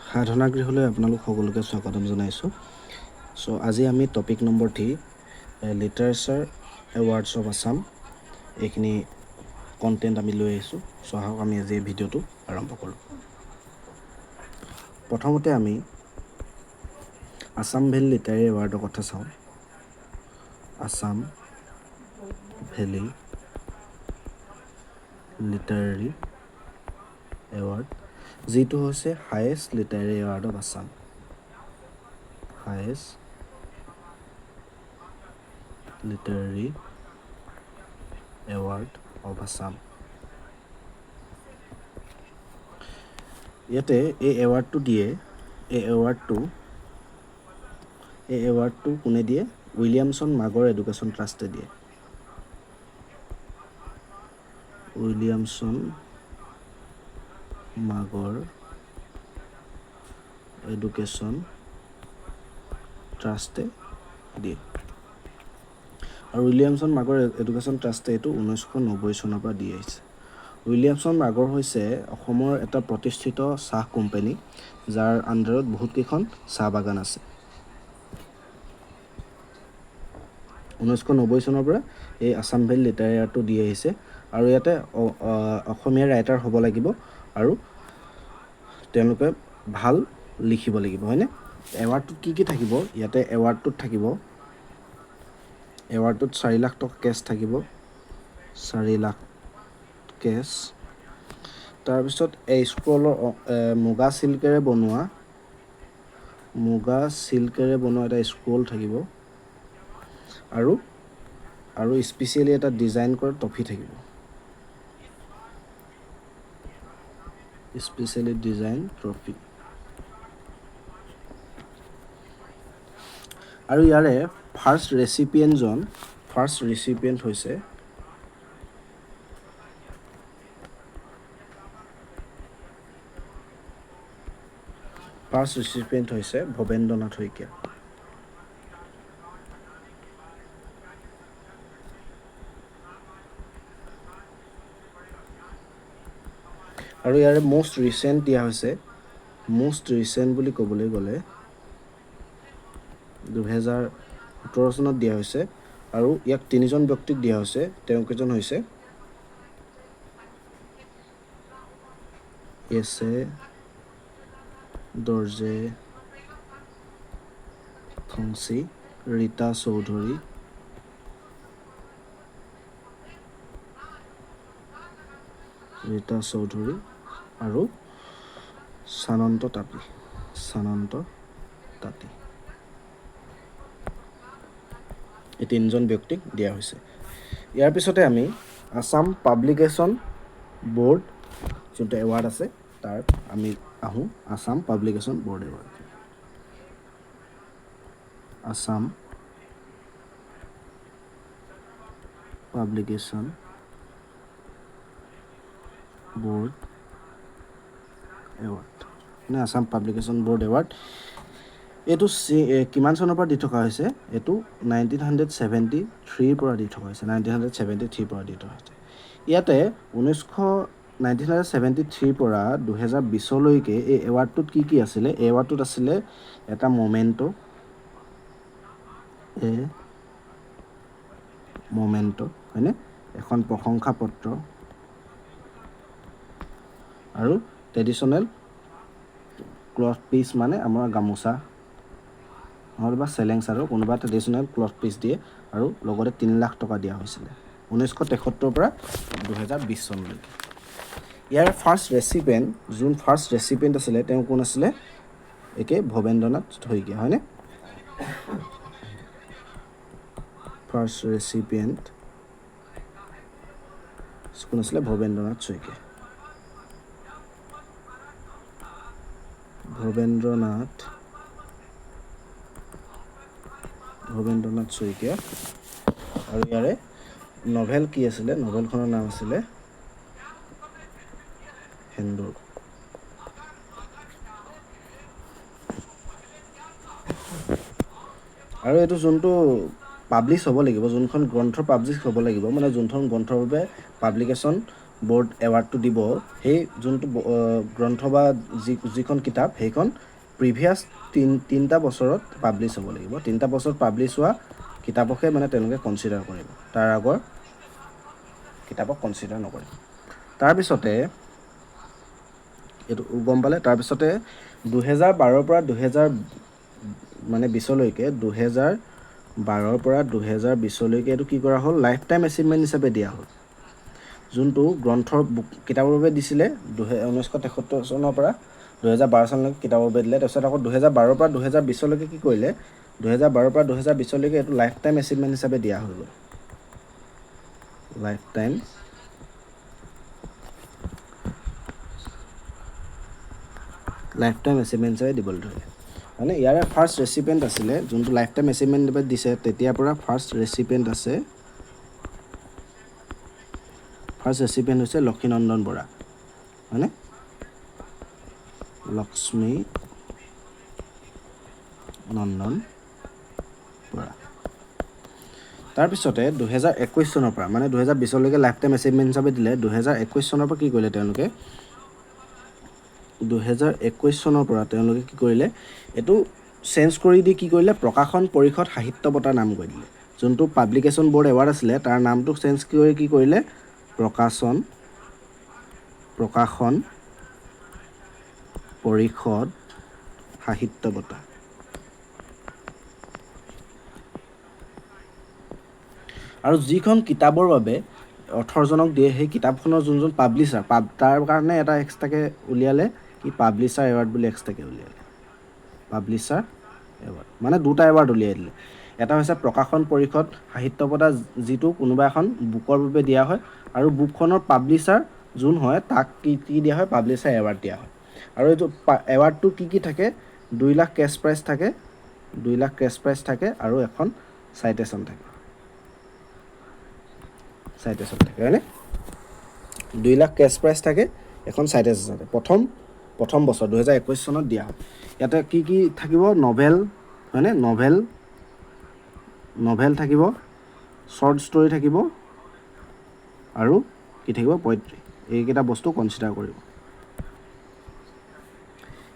সাধনা গৃহলৈ আপোনালোক সকলোকে স্বাগতম জনাইছোঁ। চ' আজি আমি topic number 3 literature awards of Assam এইখিনি কণ্টেণ্ট আমি লৈ আহিছোঁ। চ' আহক আমি আজি এই ভিডিঅ'টো আৰম্ভ কৰোঁ। প্ৰথমতে আমি আছাম ভেলী লিটাৰেৰী এৱাৰ্ডৰ কথা চাওঁ। আছাম ভেলী লিটাৰেৰী এৱাৰ্ড যিটো হৈছে highest literary award of Assam, highest literary award of Assam. ইয়াতে এই এৱাৰ্ডটো দিয়ে, এই এৱাৰ্ডটো কোনে দিয়ে? উইলিয়ামছন মাগৰ এডুকেশ্যন ট্ৰাষ্টে দিয়ে। উইলিয়ামছন মাগৰ এডুকেশ্যন ট্ৰাষ্টে দিয়ে আৰু উইলিয়ামছন মাগৰ এডুকেশ্যন ট্ৰাষ্টে এইটো 1990 চনৰ পৰা দি আহিছে। উইলিয়ামছন মাগৰ হৈছে অসমৰ এটা প্ৰতিষ্ঠিত চাহ কোম্পানী, যাৰ আণ্ডাৰত বহুতকেইখন চাহ বাগান আছে। 1990 চনৰ পৰা এই আছাম ভেলী লিটাৰেৰী এৱাৰ্ডটো দি আহিছে আৰু ইয়াতে অসমীয়া ৰাইটাৰ হ'ব লাগিব আৰু তেওঁলোকে ভাল লিখিব লাগিব, হয়নে? এৱাৰ্ডটোত কি কি থাকিব? ইয়াতে এৱাৰ্ডটোত থাকিব, এৱাৰ্ডটোত 4 লাখ টকা কেছ থাকিব, 4 লাখ কেছ। তাৰপিছত এই স্ক্ৰলৰ মুগা চিল্কেৰে বনোৱা এটা স্ক্ৰল থাকিব আৰু আৰু স্পেচিয়েলি এটা ডিজাইন কৰা ট্ৰফি থাকিব, স্পেচিয়েলি ডিজাইন ট্ৰফি। আৰু ইয়াৰে ফাৰ্ষ্ট ৰেচিপিয়েণ্ট হৈছে ভৱেন্দ্ৰনাথ শইকীয়া। আৰু ইয়াৰে মষ্ট ৰিচেণ্ট দিয়া হৈছে, মষ্ট ৰিচেণ্ট বুলি ক'বলৈ গ'লে 2017 চনত দিয়া হৈছে আৰু ইয়াক তিনিজন ব্যক্তিক দিয়া হৈছে। তেওঁকেইজন হৈছে য়েছে দৰ্জে ঠংচি, ৰীতা চৌধুৰী আৰু সানন্ত তাঁতী। এই তিনিজন ব্যক্তিক দিয়া হৈছে। ইয়াৰ পিছতে আমি আছাম পাব্লিকেশ্যন ব'ৰ্ড যোনটো এৱাৰ্ড আছে তাৰ আমি আহোঁ। Assam publication board award, Assam publication board award মানে আছাম পাব্লিকেশ্যন ব'ৰ্ড এৱাৰ্ড এইটো কিমান চনৰ পৰা দি থকা হৈছে? এইটো 1973ৰ পৰা দি থকা হৈছে, 1973ৰ পৰা দি থকা হৈছে। ইয়াতে 1973ৰ পৰা 2020লৈকে এই এৱাৰ্ডটোত কি কি আছিলে? এই এৱাৰ্ডটোত আছিলে এটা মমেণ্টো, এ মমেণ্টো, হয়নে, এখন প্ৰশংসা পত্ৰ আৰু ট্ৰেডিশ্যনেল ক্লথ পিচ, মানে আমাৰ গামোচা নহ'লে বা চেলেং চাদৰ, কোনোবা ট্ৰেডিশ্যনেল ক্লথ পিচ দিয়ে আৰু লগতে 3 লাখ টকা দিয়া হৈছিলে 1973ৰ পৰা 2020 চনলৈকে। ইয়াৰ ফাৰ্ষ্ট ৰেচিপিয়েণ্ট, যোন ফাৰ্ষ্ট ৰেচিপিয়েণ্ট আছিলে তেওঁ কোন আছিলে? একে ভৱেন্দ্ৰনাথ শইকীয়া, হয়নে? ফাৰ্ষ্ট ৰেচিপিয়েণ্ট কোন আছিলে? ভৱেন্দ্ৰনাথ শইকীয়া। ভৱেন্দ্ৰনাথ শইকীয়া। আৰু ইয়াৰে নভেল কি আছিলে? নভেলখনৰ নাম আছিলে সেন্দুৰ। আৰু এইটো যোনটো পাব্লিছ হ'ব লাগিব, যোনখন গ্ৰন্থ পাব্লিছ হ'ব লাগিব, মানে যোনখন গ্ৰন্থৰ বাবে পাব্লিকেশ্যন বৰ্ড এৱাৰ্ডটো দিব, সেই যোনটো গ্ৰন্থ বা যিখন কিতাপ, সেইখন প্ৰিভিয়াছ তিনিটা বছৰত পাব্লিছ হ'ব লাগিব। 3টা বছৰত পাব্লিছ হোৱা কিতাপকহে মানে তেওঁলোকে কনচিডাৰ কৰিব, তাৰ আগৰ কিতাপক কনচিডাৰ নকৰে। তাৰপিছতে এইটো গম পালে। তাৰপিছতে 2012ৰ পৰা দুহেজাৰ মানে বিছলৈকে, 2012ৰ পৰা 2020লৈকে এইটো কি কৰা হ'ল? লাইফ টাইম এচিভমেণ্ট হিচাপে দিয়া হ'ল। যোনটো গ্ৰন্থৰ বুক কিতাপৰ বাবে দিছিলে 1973 চনৰ পৰা 2012 চনলৈকে কিতাপৰ বাবে দিলে। তাৰপিছত আকৌ 2012ৰ পৰা 2020লৈকে কি কৰিলে? 2012ৰ পৰা 2020লৈকে এইটো লাইফ টাইম এচিভমেণ্ট হিচাপে দিয়া হৈ গ'ল। লাইফ টাইম এচিভমেণ্ট হিচাপে দিবলৈ ধৰিলে। মানে ইয়াৰে ফাৰ্ষ্ট ৰেচিপিয়েণ্ট আছিলে, যোনটো লাইফ টাইম এচিভমেণ্ট দিছে তেতিয়াৰ পৰা ফাৰ্ষ্ট ৰেচিপিয়েণ্ট আছে, ফাৰ্ষ্ট ৰেচিপিয়েণ্ট হৈছে লক্ষ্মীনন্দন বৰা, হয়নে? লক্ষ্মী নন্দন বৰা। তাৰপিছতে 2021 চনৰ পৰা, মানে 2020লৈকে লাইফ টাইম এচিভমেণ্ট হিচাপে দিলে। 2021 চনৰ পৰা কি কৰিলে তেওঁলোকে? 2021 চনৰ পৰা তেওঁলোকে কি কৰিলে? এইটো চেঞ্জ কৰি দি কি কৰিলে? প্ৰকাশন পৰিষদ সাহিত্য বঁটাৰ নাম কৰি দিলে। যোনটো পাব্লিকেশ্যন বৰ্ড এৱাৰ্ড আছিলে, তাৰ নামটো চেঞ্জ কৰি কি কৰিলে? প্ৰকাশন পৰিষদ সাহিত্য বঁটা। আৰু যিখন কিতাপৰ বাবে অথৰজনক দিয়ে, সেই কিতাপখনৰ যোনজন পাব্লিছাৰ, তাৰ কাৰণে এটা এক্সট্ৰাকৈ উলিয়ালে কি? পাব্লিছাৰ এৱাৰ্ড বুলি এক্সট্ৰাকৈ উলিয়ালে। পাব্লিছাৰ এৱাৰ্ড মানে দুটা এৱাৰ্ড উলিয়াই দিলে। এটা হৈছে প্ৰকাশন পৰিষদ সাহিত্য বঁটা, যিটো কোনোবা এখন বুকৰ বাবে দিয়া হয়, আৰু বুকখনৰ পাব্লিছাৰ যোন হয় তাক কি কি দিয়া হয়? পাব্লিছাৰ এৱাৰ্ড দিয়া হয়। আৰু এইটো এৱাৰ্ডটো কি কি থাকে? 2 লাখ কেছ প্ৰাইজ থাকে, 2 লাখ কেছ প্ৰাইজ থাকে আৰু এখন চাইটেশ্যন থাকে, চাইটেশ্যন থাকে, হয়নে? 2 লাখ কেছ প্ৰাইজ থাকে, এখন চাইটেশ্যন থাকে। প্ৰথম বছৰ 2021 চনত দিয়া হয়। ইয়াতে কি কি থাকিব? নভেল, হয়নে? নভেল থাকিব, শ্বৰ্ট ষ্টৰী থাকিব আৰু কি থাকিব? পয়েট্ৰি। এইকেইটা বস্তু কনচিডাৰ কৰিব।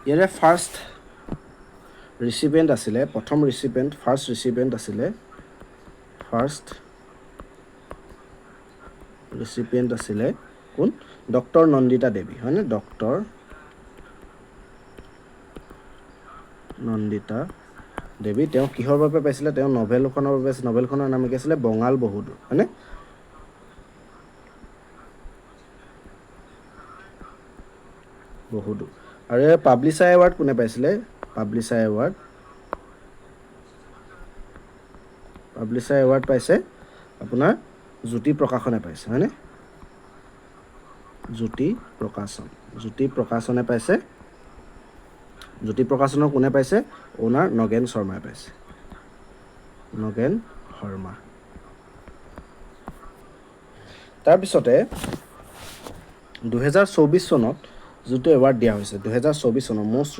ইয়াৰে ফাৰ্ষ্ট ৰিচিপিয়েণ্ট আছিলে, প্ৰথম ৰিচিপিয়েণ্ট, ফাৰ্ষ্ট ৰিচিপিয়েণ্ট আছিলে, ফাৰ্ষ্ট ৰিচিপিয়েণ্ট আছিলে কোন? ডক্টৰ নন্দিতা দেৱী, হয়নে? ডক্টৰ নন্দিতা দেৱী। তেওঁ কিহৰ বাবে পাইছিলে? তেওঁ নভেলখনৰ বাবে পাইছিলে। নভেলখনৰ নাম কি আছিলে? বঙাল বহুদূৰ, হয়নে? বহুদূৰ। আৰু ইয়াৰ পাব্লিছাৰ এৱাৰ্ড কোনে পাইছিলে? পাব্লিছাৰ এৱাৰ্ড পাইছে আপোনাৰ জ্যোতি প্ৰকাশনে পাইছে, হয়নে? জ্যোতি প্ৰকাশন, জ্যোতি প্ৰকাশনে পাইছে। জ্যোতি প্ৰকাশনৰ কোনে পাইছে? অ'নাৰ নগেন শৰ্মাই পাইছে, নগেন শৰ্মা। তাৰপিছতে 2024 চনত যোনটো এৱাৰ্ড দিয়া হৈছে, 2024 চনৰ মষ্ট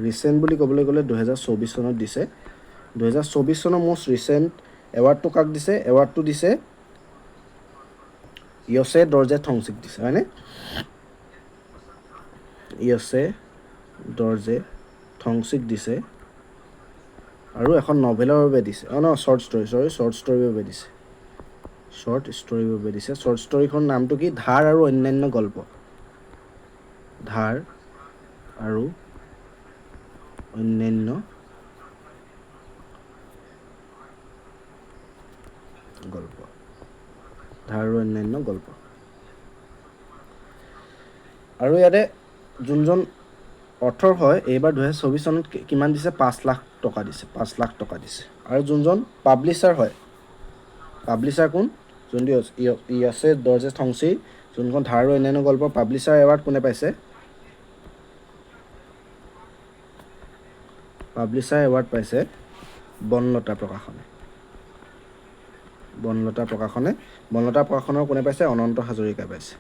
ৰিচেণ্ট বুলি ক'বলৈ গ'লে 2024 চনত দিছে। 2024 চনৰ মষ্ট ৰিচেণ্ট এৱাৰ্ডটো কাক দিছে? এৱাৰ্ডটো দিছে য়ছে দৰ্জে থংচিক দিছে, হয়নে? য়ছে দৰ্জে থংচিক দিছে আৰু এখন নভেলৰ বাবে দিছে। অ' ন, শ্বৰ্ট ষ্টৰী, চৰি, শ্বৰ্ট ষ্টৰীৰ বাবে দিছে, শ্বৰ্ট ষ্টৰীৰ বাবে দিছে। শ্বৰ্ট ষ্টৰীখনৰ নামটো কি? ধাৰ আৰু অন্যান্য গল্প। ধাৰ আৰু অন্যান্য গল্প, ধাৰ আৰু অন্যান্য গল্প। আৰু ইয়াতে যোনজন অথৰ হয়, এইবাৰ 2024 চনত কিমান দিছে? 5 লাখ টকা দিছে, 5 লাখ টকা দিছে। আৰু যোনজন পাব্লিছাৰ হয়, পাব্লিছাৰ কোন? যোনটো য়ছে দৰ্জে থংচি, যোনখন ধাৰ আৰু অন্যান্য গল্পৰ পাব্লিছাৰ এৱাৰ্ড কোনে পাইছে? পাব্লিছাৰ এৱাৰ্ড পাইছে বনলতা প্ৰকাশনে, বনলতা প্ৰকাশনে। বনলতা প্ৰকাশনৰ কোনে পাইছে? অনন্ত হাজৰিকাই পাইছে,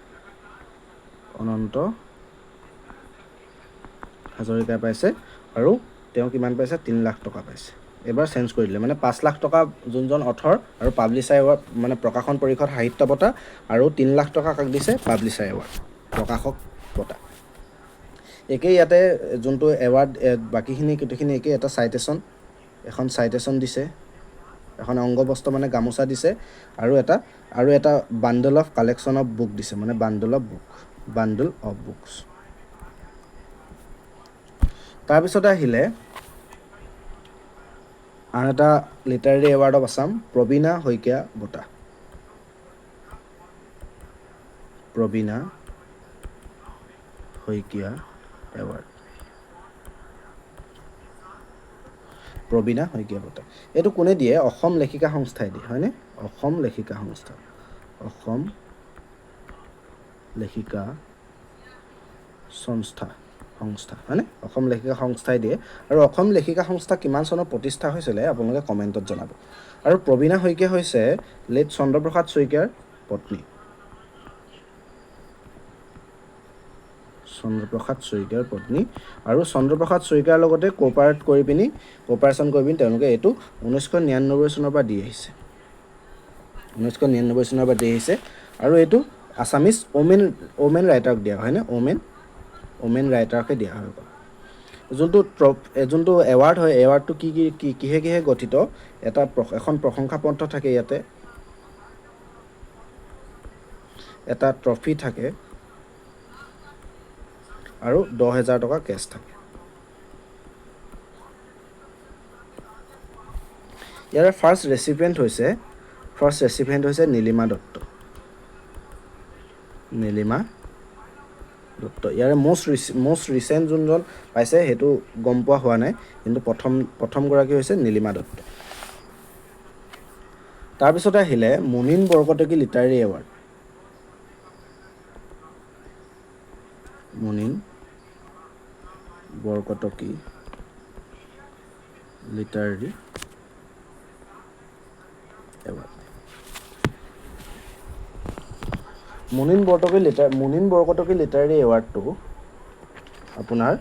অনন্ত হাজৰিকাই পাইছে। আৰু তেওঁ কিমান পাইছে? 3 লাখ টকা পাইছে। এইবাৰ চেঞ্জ কৰি দিলে, মানে 5 লাখ টকা যোনজন অথৰ আৰু পাব্লিচাৰ এৱাৰ্ড, মানে প্ৰকাশন পৰিষদ সাহিত্য বঁটা, আৰু 3 লাখ টকা কাক দিছে? পাব্লিচাৰ এৱাৰ্ড, প্ৰকাশক বঁটা। একেই ইয়াতে যোনটো এৱাৰ্ড, বাকীখিনি গোটেইখিনি একেই। এটা চাইটেশ্যন, এখন চাইটেশ্যন দিছে, এখন অংগবস্ত্ৰ মানে গামোচা দিছে, আৰু এটা bundle of collection of book দিছে, মানে bundle of book, bundle of books. তাৰপিছতে আহিলে আন এটা literary award of Assam, Prabina Saikia বঁটা। প্ৰবীণা শইকীয়া এৱাৰ্ড, প্ৰবীণা শইকীয়া বঁটা, এইটো কোনে দিয়ে? অসম লেখিকা সংস্থাই দিয়ে, হয়নে? অসম লেখিকা সংস্থা, অসম লেখিকা সংস্থা, হয়নে? অসম লেখিকা সংস্থাই দিয়ে। আৰু অসম লেখিকা সংস্থা কিমান চনত প্ৰতিষ্ঠা হৈছিলে আপোনালোকে কমেণ্টত জনাব। আৰু প্ৰবীণা শইকীয়া হৈছে লেট চন্দ্ৰপ্ৰসাদ শইকীয়াৰ পত্নী, চন্দ্ৰপ্ৰসাদ শইকীয়াৰ পত্নী। আৰু চন্দ্ৰপ্ৰসাদ শইকীয়াৰ লগতে কোঅপাৰেট কৰি পিনি, কোঅপাৰেশ্যন কৰি পিনি তেওঁলোকে এইটো 1999 চনৰ পৰা দি আহিছে, 1999 চনৰ পৰা দি আহিছে। আৰু এইটো আছামিজ ওমেন ৰাইটাৰক দিয়া হয়নে? ওমেন ৰাইটাৰকে দিয়া হয়। যোনটো এৱাৰ্ড হয়, এৱাৰ্ডটো কি কি কি কিহে কিহে গঠিত? এখন প্ৰশংসা পত্ৰ থাকে, ইয়াতে এটা ট্ৰফি থাকে আৰু 10,000 টকা কেছ থাকে। ইয়াৰে ফাৰ্ষ্ট ৰেচিপিয়েণ্ট হৈছে নীলিমা দত্ত, নীলিমা দত্ত। ইয়াৰে মষ্ট ৰিচেণ্ট যোনজন পাইছে সেইটো গম পোৱা হোৱা নাই, কিন্তু প্ৰথমগৰাকী হৈছে নীলিমা দত্ত। তাৰপিছতে আহিলে Munin Borkotoky literary award. Munin Borkotoky literary award. Munin Borkotoky literary এৱাৰ্ডটো আপোনাৰ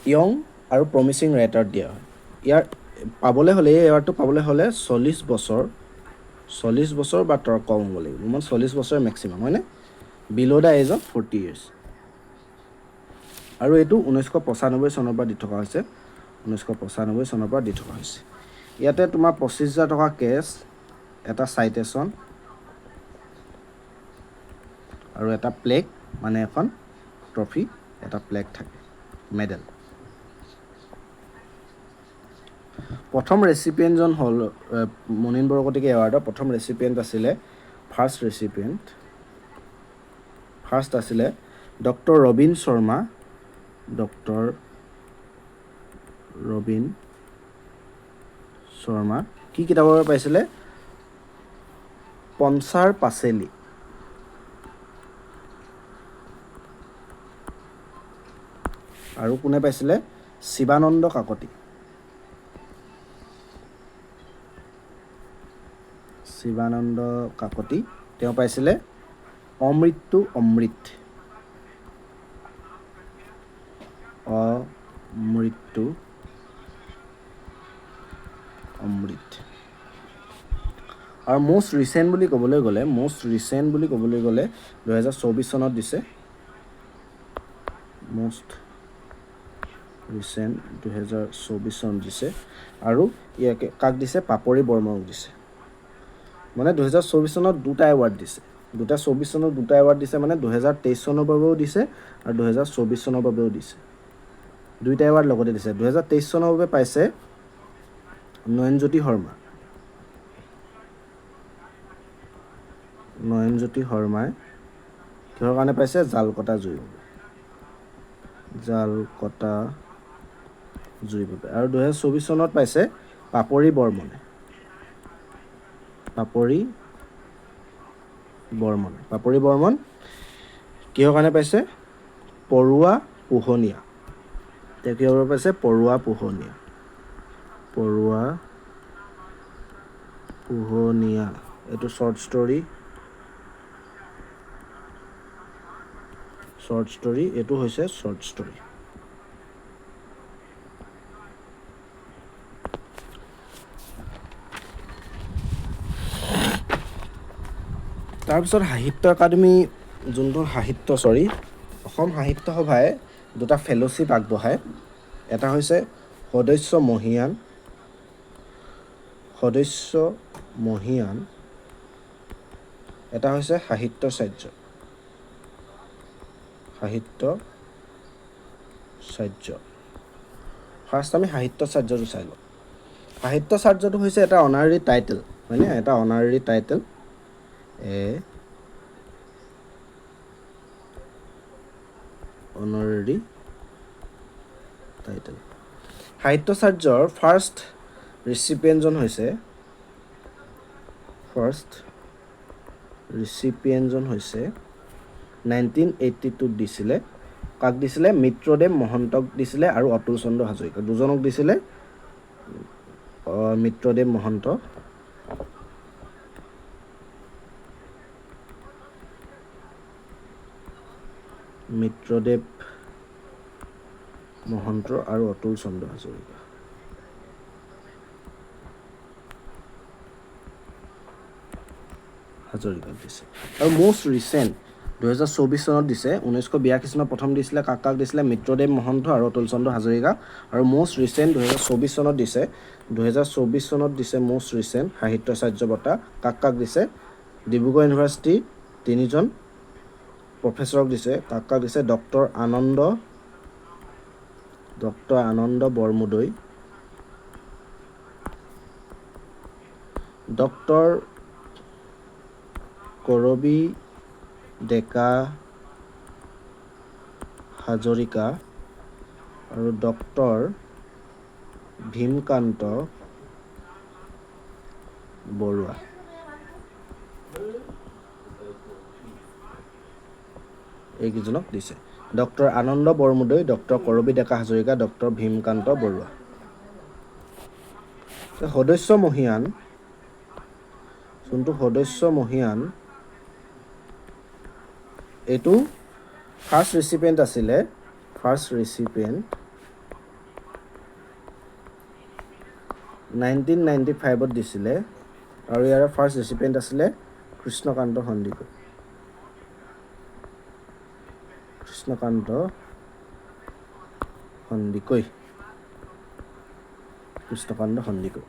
য়ং আৰু প্ৰমিচিং ৰাইটাৰত দিয়া হয়। ইয়াৰ পাবলৈ হ'লে, এই এৱাৰ্ডটো পাবলৈ হ'লে 40 বছৰ বা তাৰ কম হ'ব লাগিব, মানে 40 বছৰ মেক্সিমাম, হয়নে? Below the age of 40 years. আৰু এইটো 1995 চনৰ পৰা দি থকা হৈছে, 1995 চনৰ পৰা দি থকা হৈছে। ইয়াতে তোমাৰ 25,000 টকা কেছ, এটা চাইটেশ্যন আৰু এটা প্লেক, মানে এখন ট্ৰফি, এটা প্লেক থাকে, মেডেল। প্ৰথম ৰেচিপিয়েণ্টজন হ'ল মুনীন বৰকটকী এৱাৰ্ডৰ প্ৰথম ৰেচিপিয়েণ্ট আছিলে, ফাৰ্ষ্ট ৰেচিপিয়েণ্ট, ফাৰ্ষ্ট আছিলে ডক্টৰ ৰবীন শৰ্মা, ডক্টৰ ৰবীন শৰ্মা। কি কিতাপৰ বাবে পাইছিলে? পঞ্চাৰ পাচেলি। আৰু কোনে পাইছিলে? শিৱানন্দ কাকতি। শিৱানন্দ কাকতি তেওঁ পাইছিলে অমৃত্যু অমৃত, অমৃত্যু অমৃত। আৰু মষ্ট ৰিচেণ্ট বুলি ক'বলৈ গ'লে 2024 চনত দিছে, মষ্ট ৰিচেণ্ট 2024 চনত দিছে। আৰু ইয়াকে কাক দিছে? পাপৰি বৰ্মনক দিছে। মানে 2024 চনত দুটা এৱাৰ্ড দিছে, দুটা চৌবিছ চনত দুটা এৱাৰ্ড দিছে, মানে 2023 চনৰ বাবেও দিছে আৰু 2024 চনৰ বাবেও দিছে, দুইটা এৱাৰ্ড লগতে দিছে। 2023 চনৰ বাবে পাইছে নয়নজ্যোতি শৰ্মা, নয়নজ্যোতি শৰ্মাই কিহৰ কাৰণে পাইছে? জাল কটা জুই বাবে, জাল কটা জুই বাবে। আৰু 2024 চনত পাইছে পাপৰি বৰ্মনে, পাপৰি বৰ্মন, পাপৰি বৰ্মন কিহৰ কাৰণে পাইছে? পৰুৱা পোহনীয়া। তেওঁ কিহৰ বাবে পাইছে? পৰুৱা পোহনীয়া, পৰুৱা পোহনীয়া। এইটো শ্বৰ্ট ষ্টৰী, এইটো হৈছে শ্বৰ্ট ষ্টৰী। তাৰপিছত সাহিত্য একাডেমি যোনটো সাহিত্য, চৰি, অসম সাহিত্য সভাই দুটা ফেল'শ্বিপ আগবঢ়ায়। এটা হৈছে সদস্য মহীয়ান, সদস্য মহীয়ান, এটা হৈছে সাহিত্যাচাৰ্য, সাহিত্যাচাৰ্য। ফাৰ্ষ্ট আমি সাহিত্যাচাৰ্যটো চাই লওঁ। সাহিত্যাচাৰ্যটো হৈছে এটা অনাৰেৰী টাইটেল, হয়নে? এটা অনাৰেৰী টাইটেল, অনাৰেৰী টাইটেল। সাহিত্যাচাৰ্যৰ ফাৰ্ষ্ট ৰিচিপিয়েণ্টজন হৈছে, ফাৰ্ষ্ট ৰিচিপিয়েণ্টজন হৈছে 1982ত দিছিলে। কাক দিছিলে? মিত্ৰদেৱ মহন্তক দিছিলে আৰু অতুল চন্দ্ৰ হাজৰিকা, দুজনক দিছিলে। মিত্ৰদেৱ মহন্ত, মিত্ৰদেৱ মহন্ত আৰু অতুল চন্দ্ৰ হাজৰিকা। হাজৰিকাক দিছে। আৰু মষ্ট ৰিচেণ্ট 2024 চনত দিছে। 1982 চনত প্ৰথম দিছিলে। কাক কাক দিছিলে? মিত্ৰদেৱ মহন্ত আৰু অতুল চন্দ্ৰ হাজৰিকা। আৰু মষ্ট ৰিচেণ্ট 2024 চনত দিছে, 2024 চনত দিছে মষ্ট ৰিচেণ্ট সাহিত্যাচাৰ্য বঁটা। কাক কাক দিছে? ডিব্ৰুগড় ইউনিভাৰ্চিটিৰ তিনিজন প্ৰফেচৰক দিছে। কাক কাক দিছে? ডক্টৰ আনন্দ বৰমুদৈ, ডক্টৰ কৰবী ডেকা হাজৰিকা আৰু ডক্টৰ ভীমকান্ত বৰুৱা। এইকেইজনক দিছে। ডক্টৰ আনন্দ বৰমুদৈ, ডক্টৰ কৰবী ডেকা হাজৰিকা, ডক্টৰ ভীমকান্ত বৰুৱা। সদস্য মহীয়ান, যোনটো সদস্য মহীয়ান, এইটো ফাৰ্ষ্ট ৰিচিপিয়েণ্ট আছিলে, ফাৰ্ষ্ট ৰিচিপিয়েণ্ট 1995ত দিছিলে আৰু ইয়াৰ ফাৰ্ষ্ট ৰিচিপিয়েণ্ট আছিলে কৃষ্ণকান্ত সন্দিকৈ, কৃষ্ণকান্ত সন্দিকৈ, কৃষ্ণকান্ত সন্দিকৈ।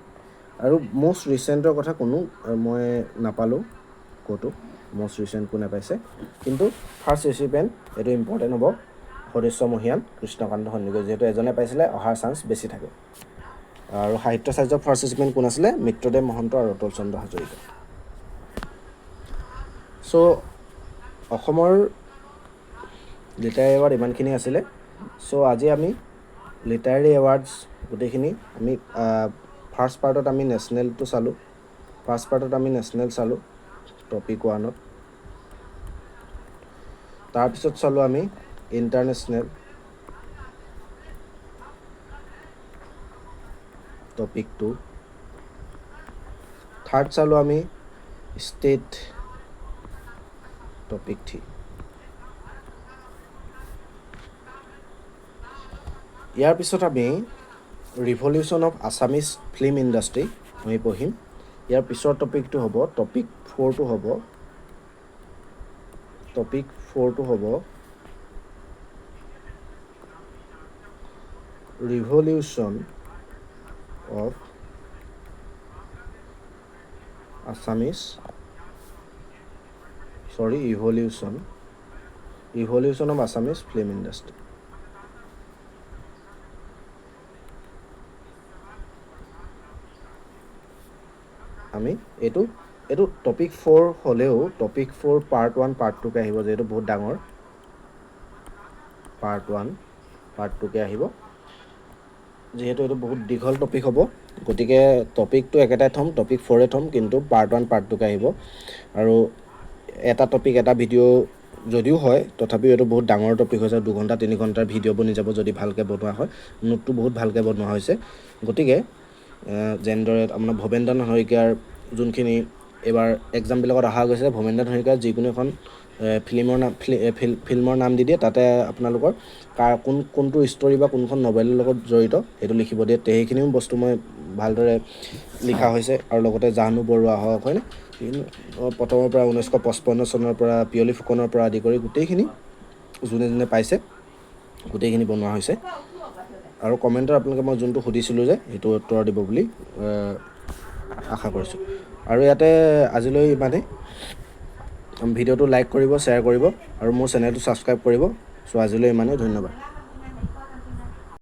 আৰু মষ্ট ৰিচেণ্টৰ কথা কোনো মই নাপালোঁ ক'তো, মষ্ট ৰিচেণ্ট কোনে পাইছে। কিন্তু ফাৰ্ষ্ট ৰিচিপিয়েণ্ট এইটো ইম্পৰ্টেণ্ট হ'ব, সদস্য মহীয়ান কৃষ্ণকান্ত সন্দিকৈ, যিহেতু এজনে পাইছিলে, অহাৰ চান্স বেছি থাকে। আৰু সাহিত্যাচাৰ্যৰ ফাৰ্ষ্ট ৰিচিপিয়েণ্ট কোন আছিলে? মিত্ৰদেৱ মহন্ত আৰু অতুল চন্দ্ৰ হাজৰিকা। চ' অসমৰ লিটাৰেৰী এৱাৰ্ড ইমানখিনি আছিলে। চ' আজি আমি লিটাৰেৰী এৱাৰ্ডছ গোটেইখিনি আমি ফাৰ্ষ্ট পাৰ্টত আমি নেশ্যনেলটো চালোঁ, ফাৰ্ষ্ট পাৰ্টত আমি নেশ্যনেল চালোঁ টপিক ওৱানত। তাৰপিছত চালোঁ আমি ইণ্টাৰনেশ্যনেল টপিক টু, থাৰ্ড চালোঁ আমি ষ্টেট টপিক থ্ৰী। ইয়াৰ পিছত আমি revolution of Assamese film industry আমি পঢ়িম। ইয়াৰ পিছৰ টপিকটো হ'ব, টপিক ফ'ৰটো হ'ব, টপিক ফ'ৰটো হ'ব revolution of Assamese, sorry, evolution of Assamese film industry. আমি এইটো টপিক ফ'ৰ হ'লেও topic four part one part টুকে আহিব, যিহেতু বহুত ডাঙৰ, পাৰ্ট ওৱান পাৰ্ট টুকে আহিব। যিহেতু এইটো বহুত দীঘল টপিক হ'ব, গতিকে টপিকটো একেটাই থ'ম, টপিক ফ'ৰে থ'ম, কিন্তু পাৰ্ট ওৱান পাৰ্ট টুকে আহিব। আৰু এটা টপিক এটা ভিডিঅ' যদিও হয়, তথাপিও এইটো বহুত ডাঙৰ টপিক হৈছে, 2 ঘণ্টা 3 ঘণ্টাৰ ভিডিঅ' বনি যাব যদি ভালকৈ বনোৱা হয়। নোটটো বহুত ভালকৈ বনোৱা হৈছে। গতিকে যেনেদৰে আপোনাৰ ভৱেন্দ্ৰনাথ শইকীয়াৰ যোনখিনি এইবাৰ এক্সামবিলাকত অহা গৈছে, ভৱেন্দ্ৰনাথ শইকীয়াৰ যিকোনো এখন ফিল্মৰ নাম, ফিল্মৰ নাম দি দিয়ে, তাতে আপোনালোকৰ কাৰ কোনটো ষ্টৰী বা কোনখন নভেলৰ লগত জড়িত সেইটো লিখিব দিয়ে। সেইখিনিও বস্তু মই ভালদৰে লিখা হৈছে। আৰু লগতে জাহ্নু বৰুৱা হওক, হয়নে? প্ৰথমৰ পৰা 1955 চনৰ পৰা পিয়লি ফুকনৰ পৰা আদি কৰি গোটেইখিনি যোনে যোনে পাইছে, গোটেইখিনি বনোৱা হৈছে। আৰু কমেণ্টত আপোনালোকে মই যোনটো সুধিছিলোঁ যে সেইটো উত্তৰ দিব বুলি আশা কৰিছোঁ। আৰু ইয়াতে আজিলৈ ইমানেই। ভিডিঅ'টো লাইক কৰিব, শ্বেয়াৰ কৰিব আৰু মোৰ চেনেলটো ছাবস্ক্ৰাইব কৰিব। চ' আজিলৈ ইমানেই, ধন্যবাদ।